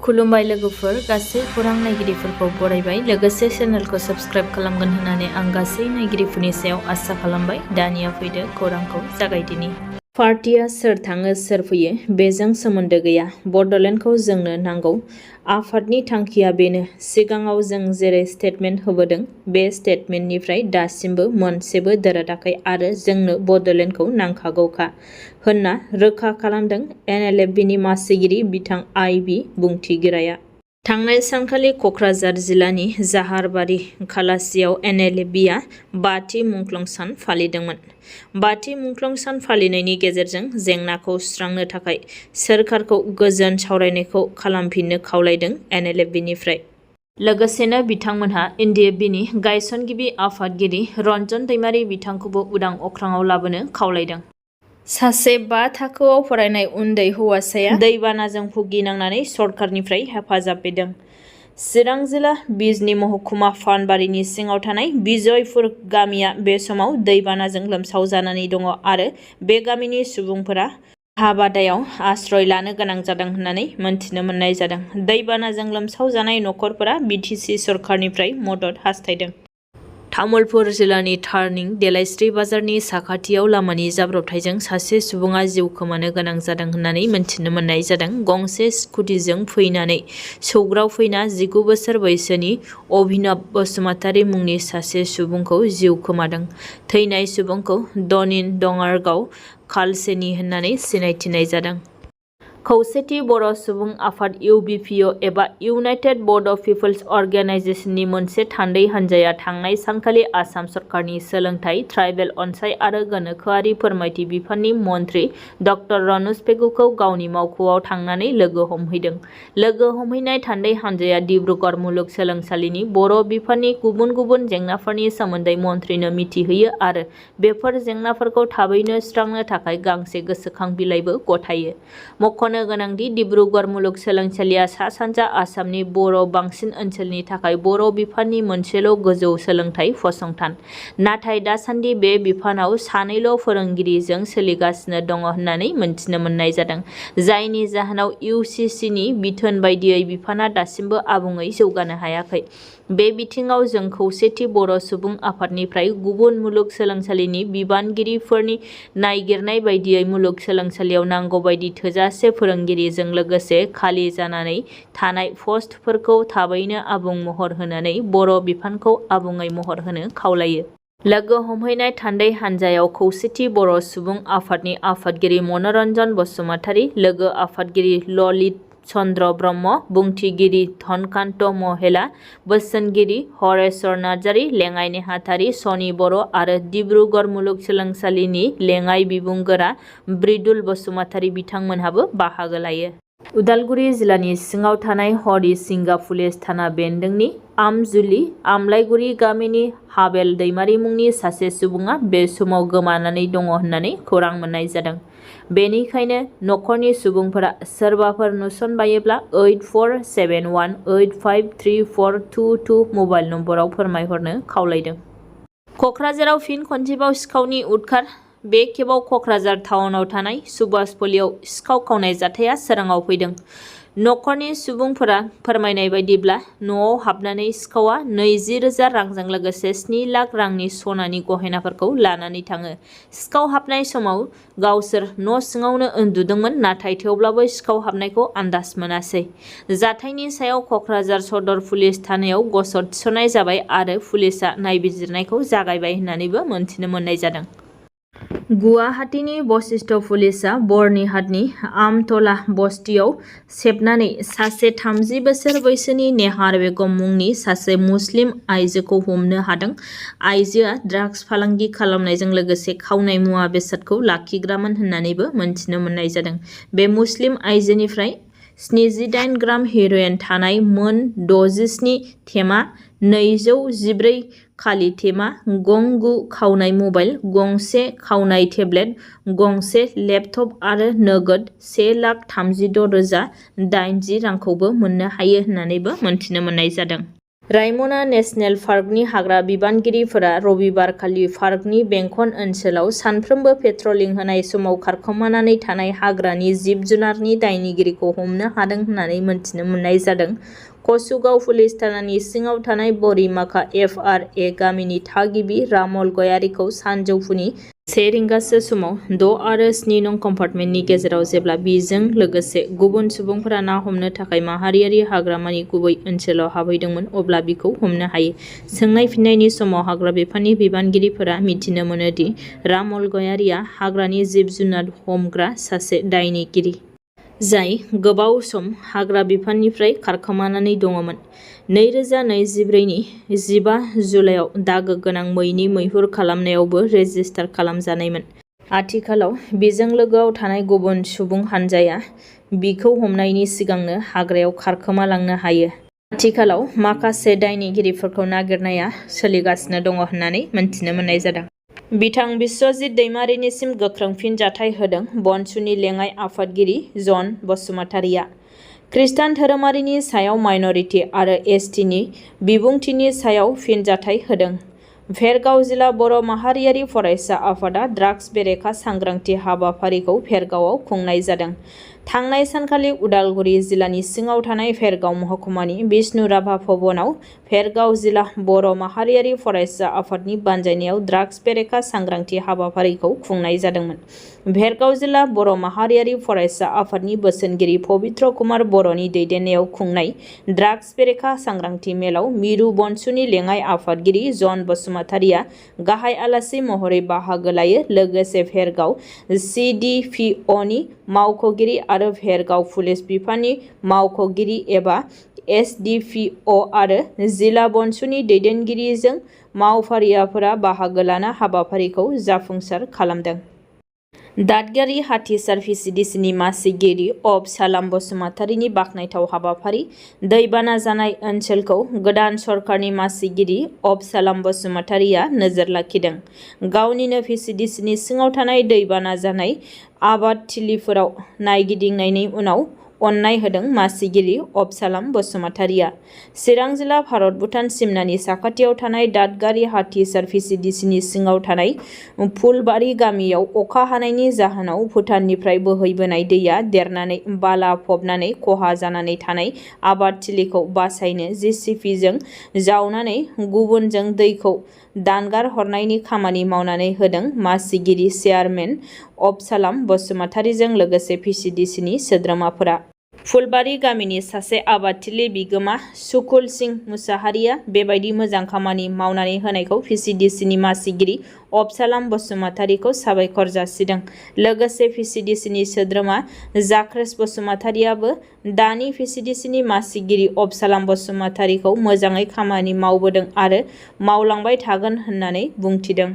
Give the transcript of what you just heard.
खुलुमबाय लोगोफोर, गासै खौरां नायगिरिफोरखौ बरायबाय। लोगोसे चेनेलखौ साबस्क्राइब खालामगोन होननानै आं गासै नायगिरिफोरनि सायाव आसा खालामबाय। दानिया फैदो खौरांखौ जागायदिनि। पार्टिया सोर थाङो सोर फैयो बेजों सोमोन्दो गैया। बड'लेण्डखौ जोंनो नांगौ। आफादनि थांखिया बेनो। सिगाङाव जों जेरै स्टेटमेन्ट होबोदों, बे स्टेटमेन्टनिफ्राय दासिमबो मोनसेबो दोरोदाखै आरो जोंनो बड'लेण्डखौ नांखागौखा होनना रोखा खालामदों एनएलएफबिनि मासिगिरि बिथां आइ.बि. बुंथिगिराया। थांनाय सानखालि कक्राझार जिल्लानि जाहारबारि खालासियाव एनएलएफबिआ 5थि मुंख्लं सान फालिदोंमोन। 5थि मुंख्लं सान फालिनायनि गेजेरजों जेंनाखौ सुस्रांनो थाखाय सोरखारखौ गोजोन सावरायनायखौ खालामफिननो खावलायदों एनएलएफबिनिफ्राय। लोगोसेनो बिथांमोनहा एनडिएफबिनि गायसनगिरि आफादगिरि रन्जन दैमारि बिथांखौबो उदां अख्राङाव लाबोनो खावलायदों। सासे 5 थाखोआव फरायनाय उन्दै हौवासाया दैबानाजों भुगिनांनानै सरकारनिफ्राय हेफाजाब बिदों। चिरां जिल्ला बिजनी महकुमा फानबारिनि सिङाव थानाय बिजयपुर गामिया बे समाव दैबानाजों लोमसावजानानै दङ आरो बे गामिनि सुबुंफोरा हाबादायाव आश्रय लानो गोनां जादों होननानै मोनथिनो मोननाय जादों। दैबानाजों लोमसावजानाय नखरफोरा बिटिसि सरकारनिफ्राय मदद हास्थायदों। तामुलपुर जिल्लानि टार्निं देलायस्रि बाजारनि साखाथियाव लामानि जाब्रबथायजों सासे सुबुङा जिउ खोमानो गोनां जादों होननानै मोनथिनो मोननाय जादों। गंसे स्कुटिजों फैनानै सौग्रावफैना 19 बोसोर बैसोनि अभिनव बसुमतारी मुंनि सासे सुबुंखौ जिउ खोमादों। थैनाय सुबुंखौ दनिन दङारगाव खालसेनि होननानै सिनायथिनाय जादों। खौसेथि बर' सुबुं आफाद इउबिपिअ एबा इउनाइटेड बड' पिपल्स अर्गेनाइजेसननि मोनसे थान्दै हान्जाया थांनाय सानखालि आसाम सरकारनि सोलोंथाइ, ट्राइबेल अनसाइ आरो गोनोखोआरि फोरमायथि बिफाननि मन्थ्रि ड. रनज पेगुखौ गावनि मावख'आव थांनानै लोगो हमहैदों। लोगो हमहैनाय थान्दै हान्जाया डिब्रुगड़ मुलुगसोलोंसालिनि बर' बिफाननि गुबुन गुबुन जेंनाफोरनि सोमोन्दै मन्थ्रिनो मिथिहोयो आरो बेफोर जेंनाफोरखौ थाबैनो सुस्रांनो थाखाय गांसे गोसोखां बिलाइबो गथायो। मख'नो गोनांदि डिब्रुगड़ मुलुगसोलोंसालिया सा-सानजा आसामनि बर' बांसिन ओनसोलनि थाखाय बर' बिफाननि मोनसेल' गोजौ सोलोंथाइ फसंथान। नाथाय दासान्दि बे बिफानाव सानैल' फोरोंगिरिजों सोलिगासिनो दङ होननानै मोनथिनो मोननाय जादों। जायनि जाहोनाव इउसिसिनि बिथोन बायदियै बिफाना दासिमबो आबुङै जौगानो हायाखै। बे बिथिङाव जों खौसेथि बर' सुबुं आफादनिफ्राय गुबुन मुलुगसोलोंसालिनि बिबानगिरिफोरनि नायगिरनाय बायदियै मुलुगसोलोंसालियाव नांगौबायदि थोजासे फोरोंगिरिजों लोगोसे खालि जानानै थानाय पस्टफोरखौ थाबैनो आबुं महर होनानै बर' बिफानखौ आबुङै महर होनो खावलायो। लोगो हमहैनाय थान्दै हान्जायाव खौसेथि बर' सुबुं आफादनि आफादगिरि मनरन्जन बसुमतारी, लोगो आफादगिरि ललित चन्द्र ब्रह्म, बुंथिगिरि धनकान्त महिला, बोसोनगिरि हरेश्वर नार्जारी, लेङाइ नेहाथारि सनि बर' आरो डिब्रुगड़ मुलुगसोलोंसालिनि लेङाइ बिबुंगोरा ब्रिदुल बसुमतारी बिथांमोनहाबो बाहागो लायो। उदालगुरि जिल्लानि सिङाव थानाय हरिसिंगा पुलिस थाना बेन्दोंनि आमजुलि आमलाइगुरि गामिनि हाबेल दैमारि मुंनि सासे सुबुङा बे समाव गोमानानै दङ होननानै खौरां मोननाय जादों। बेनिखायनो नखरनि सुबुंफोरा सोरबाफोर नुसनबायोब्ला 8471853422 मबाइल नम्बराव फोरमायहरनो खावलायदों। कक्राझाराव फिन खनसेबाव सिखावनि उदखार। बे खेबाव कक्राझार टाउनाव थानाय सुभाषपल्लियाव सिखाव खावनाय जाथाया सोराङाव फैदों। नखरनि सुबुंफोरा फोरमायनाय बायदिब्ला न'आव हाबनानै सिखावआ 20,000 रांजों लोगोसे 7 लाख रांनि सनानि गहेनाफोरखौ लानानै थाङो। सिखाव हाबनाय समाव गावसोर न' सिङावनो उन्दुदोंमोन, नाथाय थेवब्लाबो सिखाव हाबनायखौ आन्दाज मोनासै। जाथायनि सायाव कक्राझार सदर पुलिस थानायाव गसर थिसननाय जाबाय आरो पुलिसआ नायबिजिरनायखौ जागायबाय होननानैबो मोनथिनो मोननाय जादों। गुवाहाटीनि बशिष्ठ पुलिसआ बर्निहाटनि आमतला बस्तियाव सेबनानै सासे 30 बोसोर बैसोनि नेहार बेगम मुंनि सासे मुस्लिम आइजोखौ हमनो हादों। आइजोआ ड्राग्स फालांगि खालामनायजों लोगोसे खावनाय मुवा बेसादखौ लाखिग्रामोन होननानैबो मोनथिनो मोननाय जादों। बे मुस्लिम आइजोनिफ्राय 78 ग्राम हेर'इन थानाय मोन 67 थेमा, 214 खालि थेमा, गं 9 खावनाय मबाइल, गंसे खावनाय टेब्लेट, गंसे लेपटप आरो नोगोद 1,36,080 रांखौबो मोननो हायो होननानैबो मोनथिनो मोननाय जादों। रायमना नेशनेल पार्कनि हाग्रा बिबानगिरिफोरा रबिबारखालि पार्कनि बेंखन ओनसोलाव सानफ्रोमबो पेट्रलिं होनाय समाव खारखोमानानै थानाय हाग्रानि जिब-जुनारनि दायनिगिरिखौ हमनो हादों होननानै मिथिनो मोननाय जादों। कसुगाव पुलिस थानानि सिङाव थानाय बरिमाखा FRA गामिनि थागिबि रामल गयारिखौ सानजौफुनि 1 रिंगासो समाव 6 आरो 7 नं कम्पार्टमेन्टनि गेजेराव जेब्ला बिजों लोगोसे गुबुन सुबुंफोरा ना हमनो थाखाय माहारियारि हाग्रामानि गुबै ओनसोलाव हाबहैदोंमोन अब्ला बिखौ हमनो हायो। सोंनाय फिननायनि समाव हाग्रा बिफाननि बिबानगिरिफोरा मिथिनो मोनो दि रामल गयारिया हाग्रानि जिब-जुनार हमग्रा सासे दायनिगिरि, जाय गोबाव सम हाग्रा बिफाननिफ्राय खारखोमानानै दङमोन। 2024 नि 15 जुलाइआव दागो गोनां मैनि मैहुर खालामनायावबो रेजिस्टार खालामजानायमोन। आथिखालाव बिजों लोगोआव थानाय गुबुन सुबुं हानजाया बिखौ हमनायनि सिगांनो हाग्रायाव खारखोमालांनो हायो। आथिखालाव माखासे दायनिगिरिफोरखौ नागिरनाया सोलिगासिनो दङ होननानै मिथिनो मोननाय जादों। बिथां बिश्वजित दैमारिनिसिम गोख्रों फिनजाथाय होदों बनसुनि लेङाइ आफादगिरि जन बसुमतारिया। खृष्टान धोरोमारिनि सायाव माइनरिटि आरो STनि बिबुंथिनि सायाव फिनजाथाय होदों। भेरगाव जिल्ला बर' माहारियारि फरायसा आफादा ड्राग्स बेरेखा सांग्रांथि हाबाफारिखौ भेरगावआव खुंनाय जादों। थांनाय सानखालि उदालगुरि जिल्लानि सिङाव थानाय भेरगाव महकुमानि बिष्णु राभा भवनाव भेरगाव जिल्ला बर' माहारियारि फरायसा आफादनि बानजायनायाव ड्राग्स बेरेखा सांग्रांथि हाबाफारिखौ खुंनाय जादोंमोन। भेरगाव जिल्ला बर' माहारियारि फरायसा आफादनि बोसोनगिरि पबित्र कुमार बर'नि दैदेननायाव खुंनाय ड्राग्स बेरेखा सांग्रांथि मेलाव मिरु बनसुनि लेङाइ आफादगिरि जन बसुमतारिया गाहाय आलासि महरै बाहागो लायो। लोगोसे भेरगाव CDPOनि मावख'गिरि आरो भेरगाव पुलिस बिफाननि मावख'गिरि एबा SDPO आरो जिल्ला बनसुनि दैदेनगिरिजों मावफारियाफोरा बाहागो लाना हाबाफारिखौ जाफुंसार खालामदों। दादगारि हाथिसार PCDCनि मासिगिरि अबसालाम बसुमतारिनि बाखनायथाव हाबाफारि। दैबाना जानाय ओनसोलखौ गोदान सरकारनि मासिगिरि अबसालाम बसुमतारिया नोजोर लाखिदों। गावनिनो PCDCनि सिङाव थानाय दैबाना जानाय आबादथिलिफोराव नायगिदिंनायनि उनाव अननाय होदों मासिगिरि अबसालाम बसुमतारिया। चिरां जिल्ला भारत-भुटान सिमनानि साखाथियाव थानाय दादगारि हाथिसार PCDCनि सिङाव थानाय फुलबारि गामियाव अखा हानायनि जाहोनाव भुटाननिफ्राय बोहैबोनाय दैया देरनानै बाला फबनानै खहा जानानै थानाय आबादथिलिखौ बासायनो JCBजों जावनानै गुबुनजों दैखौ दानगार हरनायनि खामानि मावनानै होदों मासिगिरि चेयारमेन अबसालाम बसुमतारिजों लोगोसे PCDCनि सोद्रोमाफोरा। फुलबारि गामिनि सासे आबादथिलि बिगोमा सुकुल सिं मुसाहारिया बेबायदि मोजां खामानि मावनानै होनायखौ PCDCनि मासिगिरि अबसालाम बसुमतारिखौ साबायखर जासिदों। लोगोसे PCDCनि सोद्रोमा जाक्रेस बसुमतारियाबो दानि PCDCनि मासिगिरि अबसालाम बसुमतारिखौ मोजाङै खामानि मावबोदों आरो मावलांबाय थागोन होननानै बुंथिदों।